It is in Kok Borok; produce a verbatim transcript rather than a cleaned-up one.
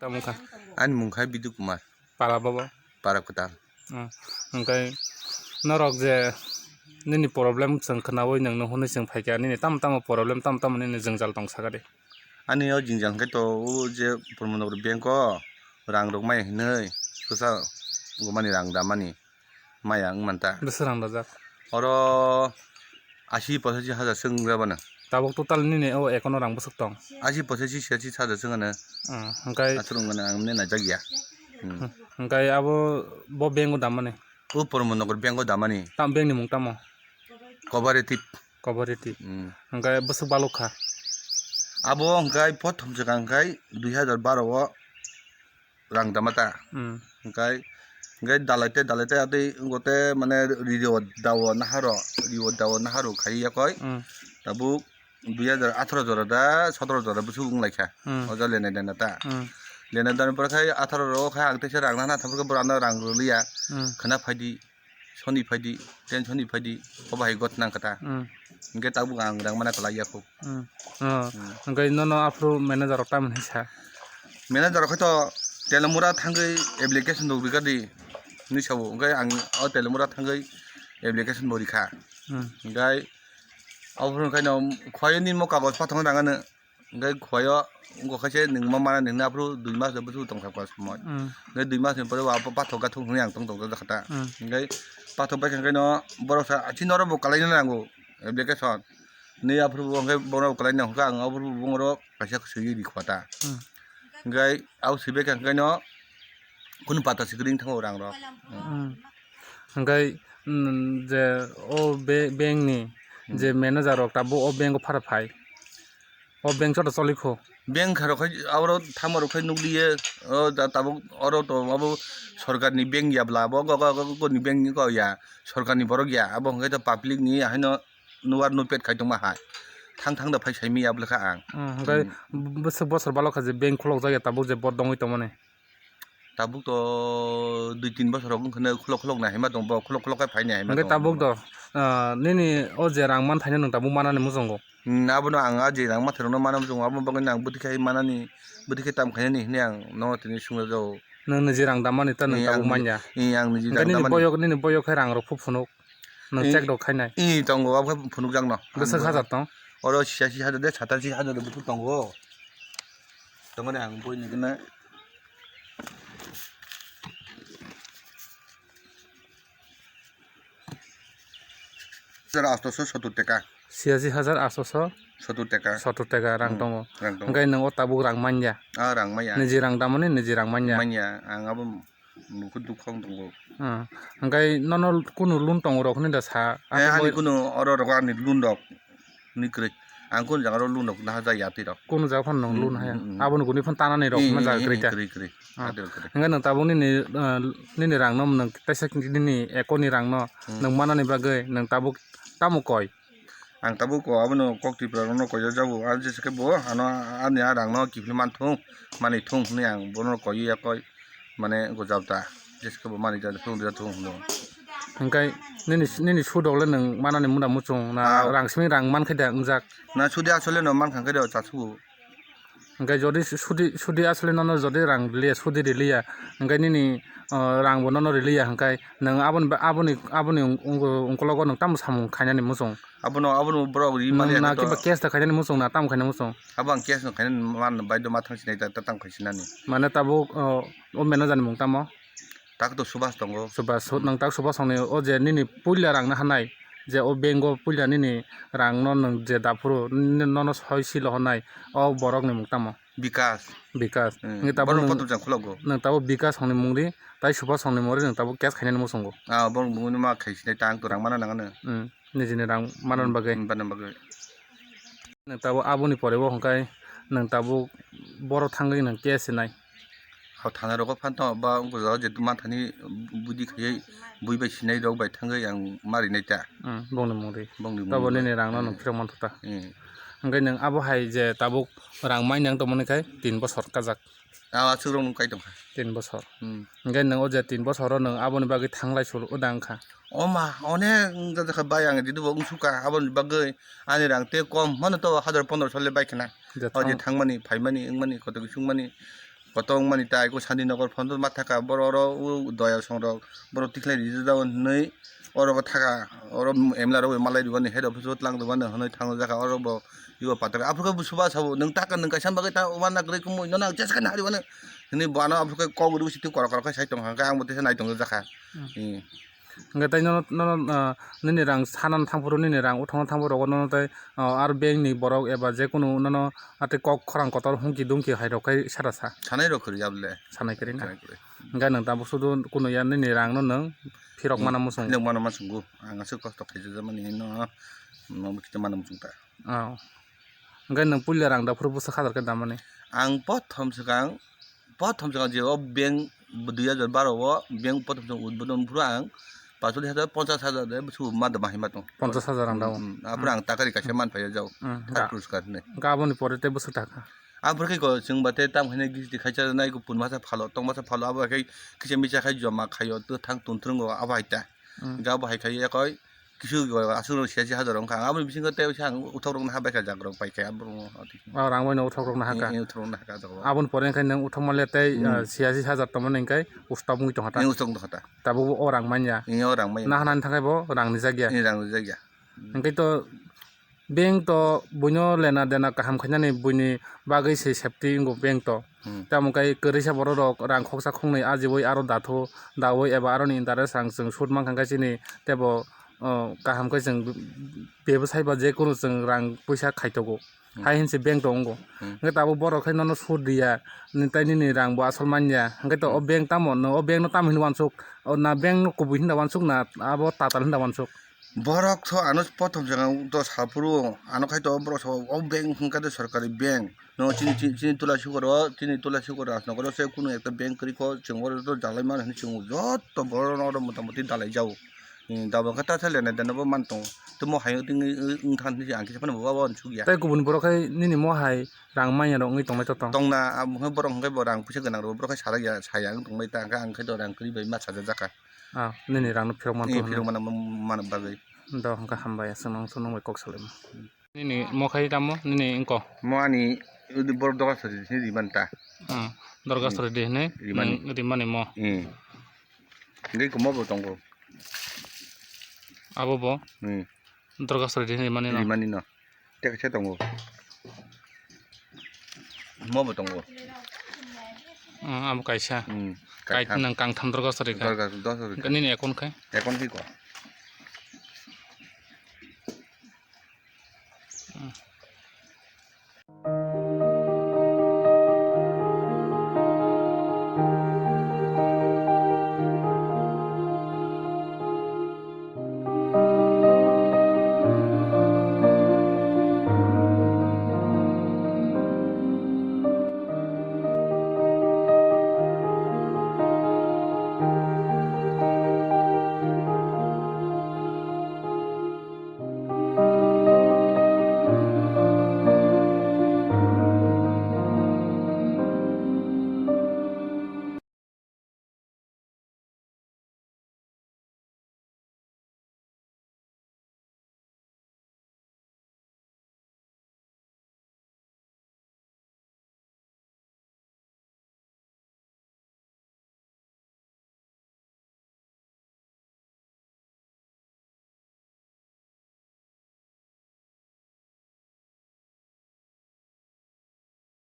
Tamo kha? Ani mung kha Bidu Kumar. Para babo? Para kwtal. Hmm. Hwnkhe norok je nini problem chwng khwnawi nwngno hwnwi chwng phaikha, nini tamo tamo problem, tamo tamo nini jwngjal tong sakha de? Ani o jwngjal hwnkhe to o je Pramod Nagar bank o rang rok maya hinwi kwchak wngmani, rang damani. Maya wng manta. Bwswk rang dajak? Oro asi pochashi hajar swk wng jabana. Tabuk total nini o account o rang bwswk tong? Asi pochashi siyashi hajar swk ano. Hmm, hwnkhe aswk wng mano ang nini naijak ya. Hmm. Hmm, hwnkhe abo bo bank o damani? O Pramod Nagar bank o damani. Tam bank ni mung tamo? Cooperative. Cooperative. Hmm. Hwnkhe bwswk baluk kha? Abo hwnkhe prothom swkang hwnkhe dui hajar baro o rang dama ta. Hmm. Hwnkhe, hwnkhe dalai te, dalai te, atwi wngkha te, mane, rio dawo naharo, rio dawo naharo khai yakoi. Hmm. Tabuk dui hajar atharo jora da, sotoro jora bwswk wng lai kha. Hmm. O jora lene dena ta. Hmm. Lene dena pore khai atharo ro khai ang teisa rang nana thaphur khe bwrano rang rwliya. Hmm. Khwna phaidi. Soni phaidi, ten soni phaidi, obo hai gotna kata. Hmm. Hingke tabuk ang rang mana kwlai ya kho. Hmm. Oh. Hmm. Hingke nono aphuru manager rok tamoni sa? Manager rok khaito Telamura thangwi application rok rikha di hinwi sabo. Hingke ang o Telamura thangwi application bo rikha. Hmm. Hingke aphuru khaino khwlai nini mo kagoj pathogwi rang ano. Hingke khwlai o wngkha khe se nwng ma mana nwng aphuru dui mas de bwswk tong kha koi somoi. Hmm. Hingke dui mas ni pore bo abo pathok gathok hwnwi ang tong tong jak kha ta. Hmm. Hingke pathok bai khe no borok sa chini oro bo kwlai no nango application. Ni aphuru bo hingke bono kwlai no hwnka ang aphuru bo bongoro kaisa swiwi ri khwa ta. Hmm. Hingke abo swiwi khe hingke no kunu pata sikring thango rang rok. Hmm. Hingke, hmm, je o be-, bank ni je Hmm. manager rok tabuk o bank o phara phai. O bank joto choli kho. Bank kha rok khai abo thangma rok khai nukliye. O da tabuk oro to abo sorkar ni bank ya bla bo go go go go ni bank ni ko ya. Sorkar ni borok ya. Abo hwnkhe to public ni haino nuar nupet khai tongma hai. Thang thang da phai sai mi ya bwlwkha ang. Hmm, hwnkhe Hmm. bwswk bosor balok kha je bank khulok jak ya tabuk je bo dongwi tongmani. Tabuk to dui tin bosor rok wngkha no khulok khulok nai hai ma tong bo khulok khulok khai phai nai hai ma Hwnkhe tong tabuk bo. To, ah, nini o je rang man thaino nwng tabuk manani muchungo. Hmm, abono ang a je rang mathai rokno mana muchungo, aboni bagwi no ang bwtwi khai manani, bwtwi khai tam khainani hinwi ang nono tini sungjago. Nwng niji rang damani ta nwng Ee, tabuk ang niji, manya. Ee, ang niji Hwnkhe rang nini damani. Boyok, nini boyok khai rang rok phu phunuk. Nwng Ee, check rok khainai. Ee, tongo, abo khai phunukjakno. Bwswk hajar tong? Oro siyashi hajar de, satashi hajar de buphuru tongo. Tongmani ang boini gana. Hajar astoso sottor taka. Siyashi hajar astoso sottor taka. Sottor taka rang Hmm, tongo. Rang tongo. Hwnkhe nwng o tabuk rang manya. Ah, rang manya. Niji rang damani, niji rang manya. Manya, ang abo Bukhuk dukha wng tongo. Ah, hwnkhe nono kunu loan tongo rok hinwi da sa? Eh, ani kunu oro rogo ani loan rok ni kwrwi. Ang kunu jaga rok loan rok naha jaya twi rok. Kunu jaga phano nwng Hmm, loan hmm, haya. Hmm, hmm. Aboni guni phano tanani rok Hmm, hwnma hmm, jaga hmm, kwrwi ta. Kwrwi, kwrwi. Ah. Kwrwi, kwrwi. Hwnkhe nwng tabukni ni, ah, nini rang no nwng teisa nini account ni rang no Hmm. Nwng manani bagwi nwng tabuk tamo koi? Ang tabuk ko abono kok Tripura rokno koi jago, ah, jesa khe bo ano ani a rang no kiphilwi man thung, manwi thung hinwi ang bono koi ya koi mane gojal ta, jesa khe bo manwi ja thung, ja thung hwnwi. Hwnkhe nini, nini sudok le nwng manani munda muchung na Ah. Rang simi rang man khe da wngjak? Na sudi asole no man kha khe da chasu. Hwnkhe jodi sudi, sudi asole nono jodi rang riliya, sudi riliya, hwnkhe nini, ah, rang bo nono riliya, hwnkhe nwng aboni ba-, aboni, aboni ung-, ung-, ungkologo nwng tamo samung khainani muchung? Abono, abono borok ri mani Nwng na hwnkhe to kiba case da khainani muchung na tamo khainani muchung? Abo ang case no khainani man baidyo ma thang sinai ta, ta tamo khai sinani. Mane tabuk, o, o manager ni mung tamo? Tak to Subhas tongo. Subhas, so, nwng tak Subhas songni o je nini puila rang na hanai, je o bank o puila nini rang no nwng je daphuru, n-, nono soi silo honai, o borok ni mung tamo? Bikas. Bikas. Hmm. Hwnkhe tabuk Borok nwng, photo jang khulokgo. Nwng tabuk Bikas songni mung ri, tai Subhas songni mung ri, nwng tabuk case khainani muchungo. Ah, borok bumungni ma khai sinai ta, ang to rang mana nangano. Hmm. Nijini rang manani bagwi. Hmm, manani bagwi. Nwng tabuk aboni pore bo hwnkhe nwng tabuk boro thangwi nwng case sinai. Hao thana rogo phan tong ba wngkha o jaga je manthani budi khaiwi bui bai sinai rok bai thangwi ang ma rinai ta. Hmm, bongni mung ri. Bongni mung ri. Tabo nini rang no nwng Hmm. phirok mantha ta. Hmm. Hwnkhe nwng abo hai je tabuk rang mai nang tongmani khai tin bosor kajak. Ah, aswk rok nwng kai tongkha. Tin bosor. Hmm. Hwnkhe nwng o je tin bosor o nwng aboni bagwi thanglai sul o da wngkha? O ma, onek wngjakha bai ang, jodi bo wngsuka, aboni bagwi ani rang tei kom, mano to hajar pondro sole bai khna. Je O je thang- thangmani, phaimani, wngmani, koto kisungmani, Koto wngmani tai ko Sandinogor phano ma thaka, boro oro o doya songrok boro tikhlai rijak jao hinwi oro thaka, oro M L A rok bai malai rwmani, head office o twlang rwmani hinwi thangjakha, oro bo ego pathaka. Aphuru khe busuba sabo, "Nwng taka nwng kaisa bagwi ta uana kwrwi kumui, nono ang jesa khe nari uana," hinwi bo ano aphuru khe kok rwui sitwi korok korok khe sai tongkha, hwnkhe ang bo teisa nai tongjak jakha. Hmm. Hmm. Hwnkhe tei nono, nono, ah, nini rang sanani thangphuru, nini rang uthokna thangphuru rogo nono tei, ah, aro bank ni borok eba jekunu nono atwi kok khorang kotor hungki dungki hai rok khai sara sa. Sanai rok kwrwi abole. Sanai kwrwi na? Sanai kwrwi. Hwnkhe nwng tabuk sudu kunu ya nini rang no nwng phirok Hmm. mana muchung. Phirok mana muchungo. Ang aswk kosto khaijak mani no, no kisa mana muchung ta. Oh. Hwnkhe nwng puila rang da phuru bwswk hajar khe damani? Ang pothom swkang, pothom swkang je o bank dui hajar baro o bank pothom swkang udbodon phuru ang pash cholish hajar, ponchash hajar de bwswk ma dama hai ma tong. Ponchash hajar rang da o? Hmm, hmm. Aphuru ang takari kaisa man phaiya jao. Hmm, Third da. Puroskar hinwi. Hwnkhe aboni pore tei bwswk taka? Aphuru khe ko chwng ba tei tam khaina gisti khaisa nai ko pun masa phalo, tong masa phalo, abo hai khe kisa misa khai joma khaio, to thang tun thwrwngo abo hai ta. Hmm. Hwnkhe abo hai khai yakoi kisu aswk rok siyasi hajar wngkha, ang aboni bisingo tei ang uthok rok naha bai kha jak rok pai kha abo rok. O rang bai no uthok rok naha kha. Uthok rok naha kha jaga o. Aboni pore wngkha nwng uthok manle tei, Hmm. ah, siyasi hajar tongmani hwnkhe uthok wngwi tongkha ta. Ni uthok tongkha ta. Tabuk o rang manya. Ni o rang manya. Nahanani thangkhe bo rang ni jakya. Ni rang ni jakya. Hwnkhe to bank to buino lena dena kaham khainani buini bagwi se safety wngo bank to. Hmm. Tamo khe kwrwisa borok rok rang khoksa khoknwi ajiui aro dathu daui eba aroni interest rang chwng sud mankha khe chini teibo, o, kaham khe chwng bebasai ba jekunu chwng rang puisa khaitogo. Hmm. Hai hinse bank to wngo. Hmm. Hwnkhe tabuk borok khe nono sud riya, tei nini rang bo asol manya. Hwnkhe to o Hmm. bank tamo no, o bank no tamo hinwi wansuk, o na bank no kubui hinda wansuk na abo tatal hinda wansuk? Borok tho ano pothom jora to saphuru, ano khai to borok sa o bank hwnkha de sorkari bank. No chini, chini, chini tula sukoro, chini tula sukoro asnokoro se kunu ekta bank kwrwi kho, chwng oro to dalai mano hinwi chwng joto borok no oro mota moti dalai jao. Hmm, dabo khe ta thailand dana bo man tongo. Tamo hai wng thang hinwi ang kisa phano bo uansukya. Tei kubun borok khai nini mo hai rang manya rok wngwi tongnai to tong? Tongna, abo khe borok hwnkhe bo rang puisa gwnang rok, borok khai sarakya, saya wng tongbai ta, hwnkhe ang khe to rang kwrwi bai ma sajak jakha. Ah, nini rang no phirok man Eh, to phirok hinwi. Mana, mana bagwi. Do hwnkhe hambai, aswk nang, aswk nang bai kok salaima. Nini mo khai tamo, nini wngko? Mo ani udi borok doga sari se rimani ta. Hmm, dorga Hmm. sari de hinwi Rimani. Nwng rimani mo. Hmm. Hwnkhe ko mo bo tongo. Abo bo? Hmm. Dorga sari de hinwi rimani no? Rimani no. Tei kaisa tongo. Mo bo tongo. Hmm, abo kaisa. Hmm. Kai Kaitham. Nwng kangtham dorga sari kha. Dorga dos sari kha. Nini account khai? Account khai ko.